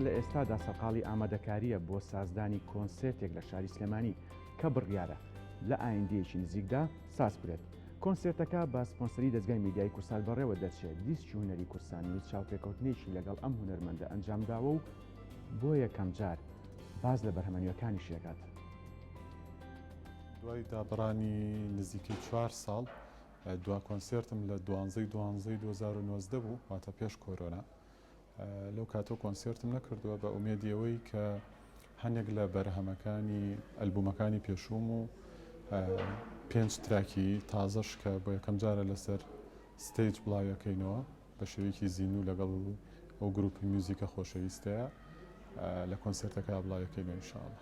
لە ئێستادا سەرقاڵی ئامادەکارییە بۆ سازدانی کۆنسێرتێک لە شاری سلێمانی کە بڕیارە لە ئایندەیەکی نزیکدا ساز بکرێت. کۆنسێرتەکە بە سپۆنسەری دەزگای میدیایی کوردسات بەڕێوە دەچێت، دیسکی هونەری کوردسات نیوز چاوپێکەوتنێکی لەگەڵ ئەم هونەرمەندە ئەنجامداوە و بۆ یەکەمجار باس لە بەرهەمە نوێکانیشی دەکات. دوای دابڕانی نزیکەی چوار ساڵ، دوا کۆنسێرتم لە دوانزەی دوانزەی 2019 بوو، واتە پێش کۆرۆنا. لەو کاتەوە کۆنسێرتم نەکردووە بە ئومێدی ئەوەی کە هەنێک لە بەرهەمەکانی ئەلبوومەکانی پێشووم و پێنج track ی تازەش کە بۆ یەکەم جارە لەسەر stage بڵاویەکەینەوە بە شێوەیەکی زیندوو لەگەڵ ئەو گروپی میوزیکە خۆشەویستەیە لە کۆنسێرتەکە بڵاویەکەینەوە ان شاء اللە.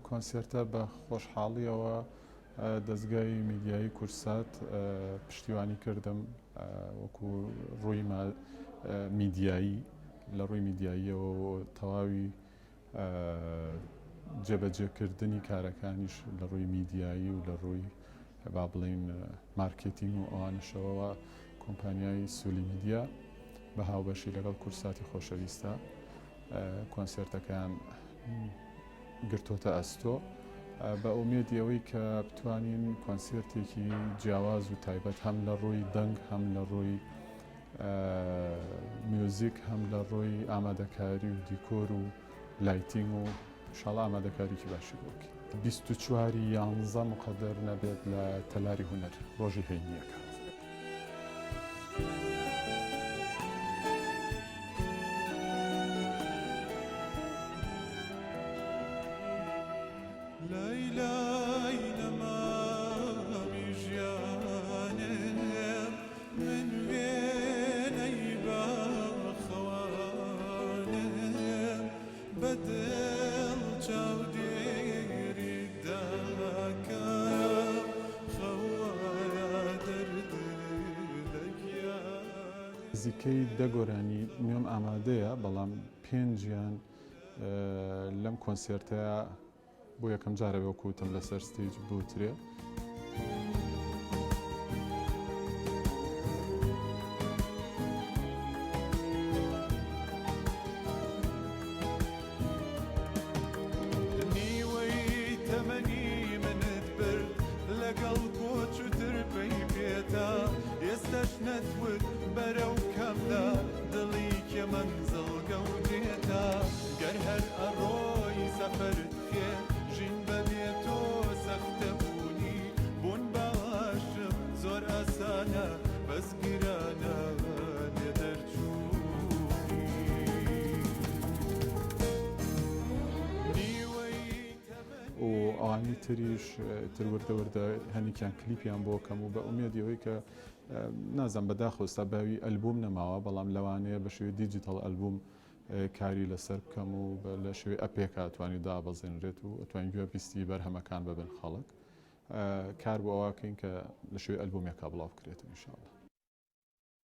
کۆنسێرتە بە خۆشحاڵیەوە دەزگای میدیایی کوردسات پشتیوانی کردم وەکو ڕووی میدیایی لە ڕووی میدیاییەوە و تەواوی جێبەجێکردنی کارەکانیش لە ڕووی میدیایی و لە ڕووی با بڵین مارکێتینگ و ئەوانشەوە کۆمپانیای سولی میدیا بە هاوبەشی لەگەڵ کوردساتی خۆشەویستە کۆنسێرتەکەیان گرتۆتە ئەستۆ بە ئومێدی ئەوەی کە بتوانین کۆنسێرتێکی جیاواز و تایبەت هەم لە ڕووی دەنگ هەم لە ڕووی میوزیک هەم لە ڕووی ئامادەکاری و دیکۆر و lighting و شاڵ ئامادەکاریکی باشی بۆ بکەین. 24 یانزە مقەدەر نەبێت لە تەلاری هونەر ڕۆژی هەینییەکە. نزیکەی دە گۆرانی نوێم ئامادەیە، بەڵام پێنجیان لەم کۆنسێرتەیا بۆ یەکەم جارە وەکو وتم لەسەر stage بوترێ. و ئەوانی تریش تر وردە وردە هەنێکیان کلیپیان بۆ کەم و بە ئومێدی ئەوەی کە نازانم بەداخەوە ئێستا باوی ئەلبوم نەماوە بەڵام لەوانەیە بە شێوەی دیجیتاڵ ئەلبوم کاری لەسەر بکەم و لە شێوەی app ێکا ئەتوانی دابەزێنرێت و ئەتوانین گوێ بیستی بەرهەمەکان ببن خەڵک کار بۆ ئەوە کەین کە لە شێوەی ئەلبومێکا بڵاو بکرێتەوە ان شاء اللە.